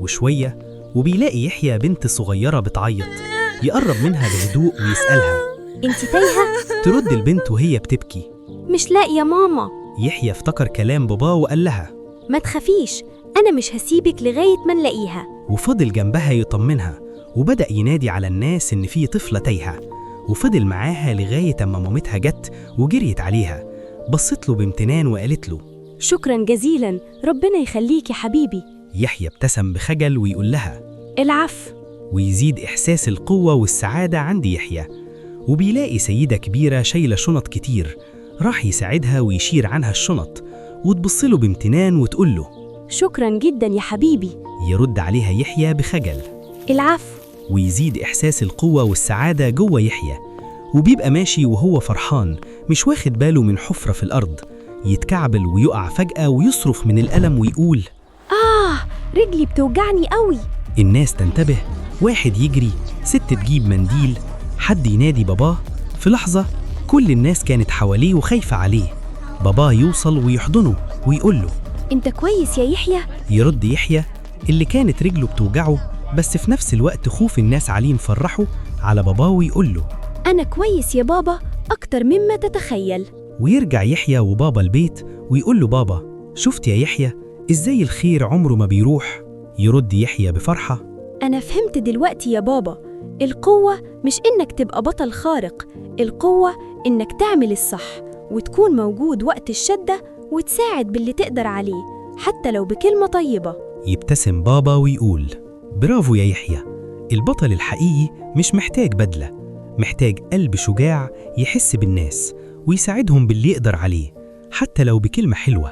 وشوية وبيلاقي يحيى بنت صغيرة بتعيط. يقرب منها بهدوء ويسألها: انت تايهة؟ ترد البنت وهي بتبكي: مش لاقية ماما. يحيى افتكر كلام باباه وقال لها: ما تخافيش، أنا مش هسيبك لغاية ما نلاقيها. وفضل جنبها يطمنها، وبدأ ينادي على الناس إن في طفلة تايهة، وفضل معاها لغاية أما مامتها جت وجريت عليها. بصت له بامتنان وقالت له: شكرا جزيلا، ربنا يخليك يا حبيبي. يحيى ابتسم بخجل ويقول لها: العفو. ويزيد إحساس القوة والسعادة عند يحيى. وبيلاقي سيدة كبيرة شايلة شنط كتير، راح يساعدها ويشير عنها الشنط، وتبصله بامتنان وتقول له: شكرا جدا يا حبيبي. يرد عليها يحيى بخجل: العفو. ويزيد إحساس القوة والسعادة جوه يحيى. وبيبقى ماشي وهو فرحان، مش واخد باله من حفرة في الأرض، يتكعبل ويقع فجأة ويصرخ من الألم ويقول: آه، رجلي بتوجعني قوي. الناس تنتبه، واحد يجري، ست تجيب منديل، حد ينادي باباه. في لحظة كل الناس كانت حواليه وخايفة عليه. باباه يوصل ويحضنه ويقول له: انت كويس يا يحيى؟ يرد يحيى اللي كانت رجله بتوجعه، بس في نفس الوقت خوف الناس عليه مفرحه، على باباه ويقول له: أنا كويس يا بابا، أكتر مما تتخيل. ويرجع يحيى وبابا البيت ويقول له بابا: شفت يا يحيى إزاي الخير عمره ما بيروح؟ يرد يحيى بفرحة: أنا فهمت دلوقتي يا بابا، القوة مش إنك تبقى بطل خارق، القوة إنك تعمل الصح وتكون موجود وقت الشدة وتساعد باللي تقدر عليه، حتى لو بكلمة طيبة. يبتسم بابا ويقول: برافو يا يحيى، البطل الحقيقي مش محتاج بدلة، محتاج قلب شجاع يحس بالناس ويساعدهم باللي يقدر عليه، حتى لو بكلمة حلوة.